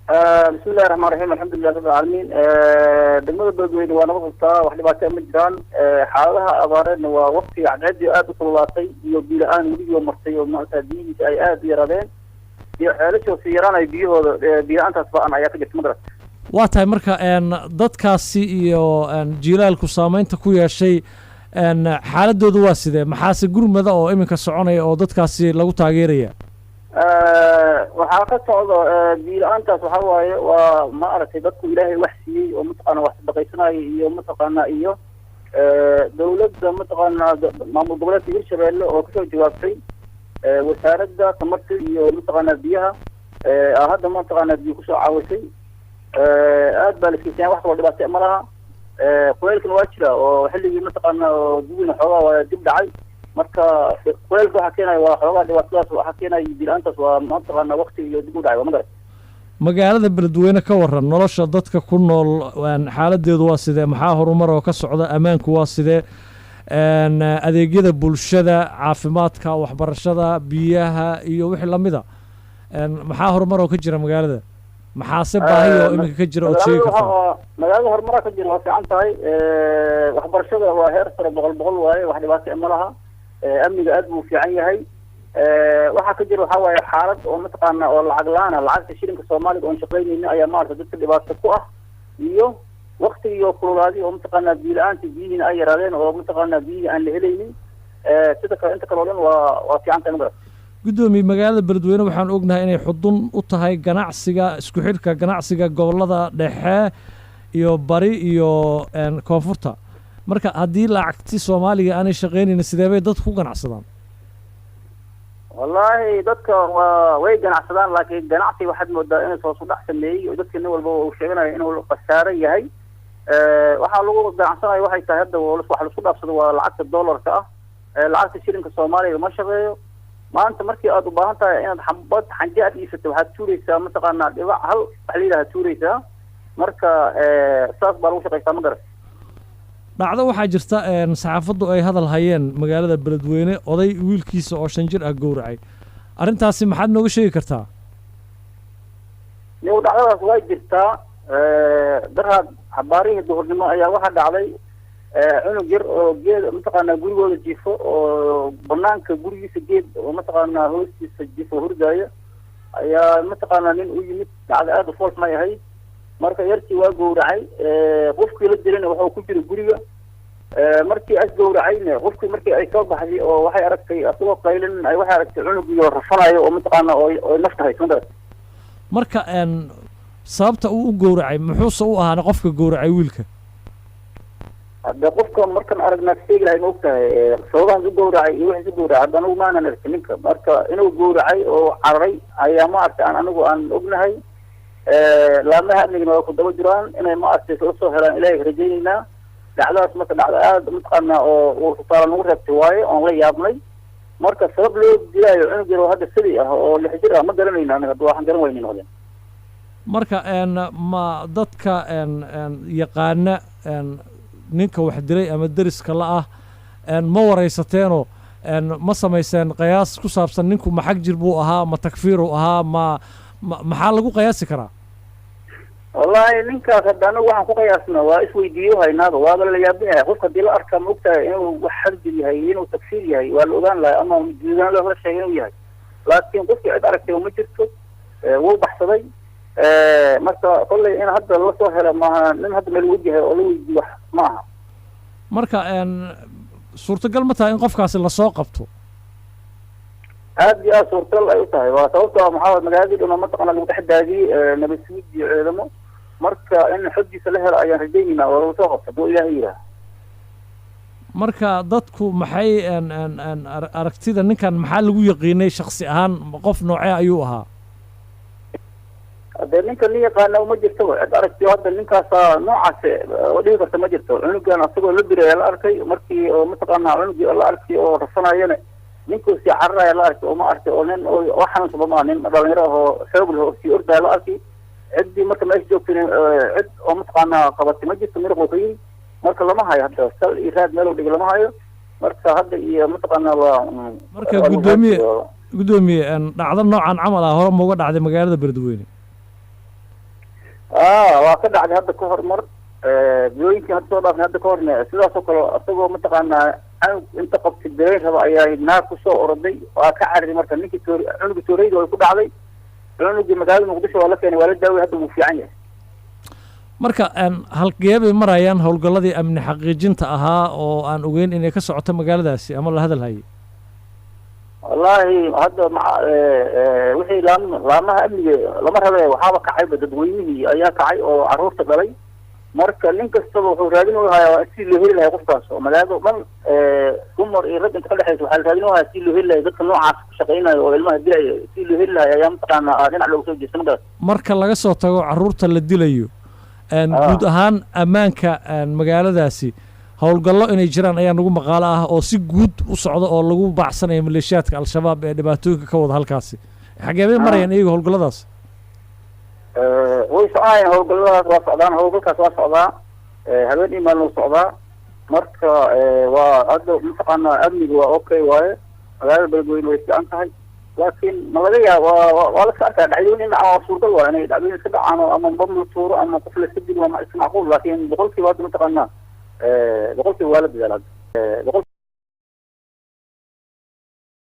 Bismillahi raxmaan raxiim, alxamdulilah rabbil caalamiin. Degmada Beledweyne waa nabad qabtaa, wax dhibaato ma jiraan. Xaaladaha abaareedna waa waqtiga cadceedii aada u kululaatay iyo biyo-la-aan weligii martay oo maarata biyihiisa ay aada u yaraadeen iyo ceelashoo sii yaraanay biyahooda, biyo-la-aantaas ba-an ayaa ka jirta, magarat. Waa tahay. Marka dadkaasi iyo jiilaalku saameynta ku yeeshay, xaaladoodu waa sidee? Maxaase gurmada oo iminka soconaya oo dadkaasi lagu taageeraya? Waxaa ka socda biyo-la-aantaas waxaa waaye waa ma aragtay dadku Ilaahay wax siiyey oo mataqaana wax sadaqaysanaya iyo mataqaana iyo dawladda mataqaana maamul goboleedka Hirshabeelle oo kasoo jawaabtay, wasaaradda tamarta iyo mataqaana biyaha hadda mataqaana biyo kusoo caawisay. Aad baa la iskeysanaya, wax kaloo dhibaata ma laha. Kuleylkana waa jira oo xilligii mataqaana oo guwina xoogaa waa dib dhacay. Marka kuleylka waxaa keenaya waa xoogaa dhibaatadaas, waxaa keenaya biyo-la-aantaas, waa mataqaana waqtiga iyo dib u dhacay, waa magarat. Magaalada Beledweyne ka waran, nolosha dadka ku nool xaaladeedu waa sidee? Maxaa horumar oo ka socda? Ammaanku waa sidee? Adeegyada bulshada, caafimaadka, waxbarashada, biyaha iyo wixii lamida, maxaa horumar oo ka jira magaalada? Maxaase baahi oo iminka ka jira ood sheegi kartaa? Magaalada horumaraa ka jira, waa fiican tahay. Waxbarashada waa heer sare, 100% waaye, wax dhibaato ma laha. Amniga aad buu fiican yahay. Waxaa ka jira waxaa waaye xaalad oo mataqaana oo lacag la-aana, lacagta shilinka Soomaaliga oon shaqaynaynin ayaa maarata dadka dhibaato ku ah, iyo waktigii oo kululaadi oo mataqaana biyo la-aanta, biyihiina ay yaraadeen oo mataqaana biyihii aan la helaynin. Sida kale inta kale o dhan waa fiican tahay, magarat. Guddoomiye, magaalada Beledweyne waxaan ognahay inay xudun u tahay ganacsiga, isku xidhka ganacsiga gobollada dhexe iyo bari iyo koonfurta. Marka haddii lacagti Soomaaliga aanay shaqaynaynin, sidee bay dadku ku ganacsadaan? Wallahi dadka waa way ganacsadaan, laakiin ganacsi waxaad moodaa inuu hoos u dhac sameeyey oo dadka nin walba uu sheeganayo inuu khasaaro yahay. Waxaa lagu ganacsanayo waxay tahay hadda wax laisku dhaafsado waa lacagta dollarka ah. Lacagta shilinka Soomaaliga ma shaqeeyo. Maanta markii aad u baahan tahay inaad xambad xanje aad iibsato, waxaad tuuraysaa mataqaanaa dhibac hal wax la yidhaha tuuraysaa. Marka saas baa lagu shaqaystaa, ma garat. Dhacdo waxaa jirta saxaafaddu ay hadal hayeen magaalada Beledweyne, oday wiilkiisa oo 5 jir ah gowracay. Arrintaasi maxaad nooga sheegi kartaa? Niw, dhacdadaas waa jirtaa. Daraad xabaarihii duhurnimo ayaa waxaa dhacday cunug yar oo geed mataqaanaa gurigooda jifo oo banaanka gurigiisa geed oo mataqaanaa hoostiisa jifo hurdaaya ayaa mataqaanaa nin u yimid. Dhacda aada u foolxumay ahayd. Marka yarkii waa gowracay, qofkii la dilana wuxuu ku jira guriga. Markii as gowracayna, qofkii markii ay soo baxday oo waxay aragtay asagoo qaylin, ay waxay aragtay cunugii rafanayo oo mataqaana oo nafta hayso, magarat. Marka sababta uu u gowracay, muxuuse u ahaana qofka gowracay wiilka? Hadde qofka markan aragnaa sheegi lahay, ma ogtahay sababahaas u gowracay iyo wixiis u gowracay. Hadda anigu maanan arkin ninka. Marka inuu gowracay oo cararay ayaa ma aragtay aan anigu aan ognahay. Laamaha amnigana waa ku daba jiraan inay ma aragtay la soo helaan, Ilahay rajaynaynaa. Dhacdadaas marka dhacdo aada mataqaana oo uurkutaala nagu reebtay waaye oon la yaabnay. Marka sabab loo dilaayo cunug yar oo hadda sadi ah oo 6 jir ah ma garanayno anaga, hadda waxaan garan wayna noqdeen. Marka ma dadka yaqaana ninka wax dilay ama deriska la ah ma waraysateenoo ma samayseen qiyaas ku saabsan ninku ma xag jir buu ahaa, ma takfiiruu ahaa, ma maxaa lagu qiyaasi karaa? Wallahi ninkaas hadda anagu waxaan ku qiyaasna waa isweydiiyo haynaaba, waaba la yaabin yahay. Qofka hadii la arkaa, ma ogtahay inuu wax xagjir yahay iyo inuu takfiir yahay waa la ogaan lahay ama juugaan loola sheegay inuu yahay, laakiin qofkii cid aragtay ma jirto, wuu baxsaday. Marka kolley in hadda la soo helo maaha, nin hadda meel ogyahay oo la weydiiyo wax ma aha. Marka suurtagal ma tahay in qofkaasi lasoo qabto? Aad iyo aad suurtagal ay u tahay. Waa sababto ah maxaa magaaladii dhuma mataqaana lagu dhex daadiyey nabad sugid iyo ciidamo. Marka in xoggiisa la helo ayaan rajaynaynaa oo lagu soo qabto hadduu Ilaahay yidhaah. Marka dadku maxay aragtida ninkan maxaa lagu yaqiinay shaksi ahaan? Qof noocee ayuu ahaa? Hadee ninka nin yaqaana ma jirtaba, cid aragtiyo hadda ninkaasaa noocaas oo dhihi karta ma jirto. Cunugan asagoo la diraya la arkay markii oo mataqaana cunugii la arkay oo rafanayana, ninkuu sii cararaya la arkay oo ma arkay oo nin oo xanuunsaba maa, nin dhalinyaro ah oo xoog leh oo sii ordaya la arkay. Ciddii marka meesha joogtayna cid oo mataqaana qabatay ma jirto, miraquu ka yimi. Marka lama hayo hadda sal iyo raad meel u dhigay lama hayo. Marka hadda iyo mataqaana waa Marka guddoomiye, dhacdo noocan camal ah hore mauga dhacday magaalada Beledweyne? Waa ka dhacday hadda ka hor mar, bilooyinkii hadda soo dhaafnay hadda ka horna sidaas oo kale, isagoo mataqaanaa canug inta qabtay dareen raba ayaa naag kusoo oroday, waa ka cararay. Marka ninkii toor cunuga tooreyda way ku dhacday. Cunugii magaalada Muqdisho waa la keenay, waa la daaway, hadda wuu fiican yahay. Marka halkee bay marayaan howlgalladii amni xaqiijinta ahaa oo aan ogeyn inay ka socoto magaaladaasi ama la hadal hayay? Wallaahi hadda wixii laamaha amniga lama rabe, waxaaba kacayba dadweynihii ayaa kacay oo carruurta dhalay. Marka nin kastaba wuxuu raadin u hayaa si loo heli lahay qofkaas oo magaalada o dhan dumar iyo rag inta ka dhexeysa waxaa la raadin u hayaa si loo heli lahay dadka noocaas ku shaqeynayo oo ilmaha dilayo, si loo heli lahay ayaa mataqaana dhinac looga soo jeesta markaas. Marka laga soo tago carruurta la dilayo, guud ahaan ammaanka magaaladaasi howlgallo inay jiraan ayaa nagu maqaalo ah oo si guud u socda oo lagu baacsanayo maleeshiyaadka Al-Shabaab ee dhibaatooyinka ka wada halkaasi. Xagee bay marayaan iyaga howlgalladaas? Way soconayaan howlgalladaas, waa socdaan, howlgalkaas waa socdaa, habeen iyo maalin wuu socdaa. Marka waa hadda mataqaana amniga waa okay waaye, magaalada Beledweyne way fiican tahay, laakiin ma laga yaabo waa la iska arkaa dhacdooyin in dhacaan, waa suurgal, waa inay dhacdooyin iska dhacaan oo ama bam la tuuro ama qof la iska dilo, waa iska macquul. Laakiin 100% hadda mataqaana 100% waa la dadaala hadda boqol.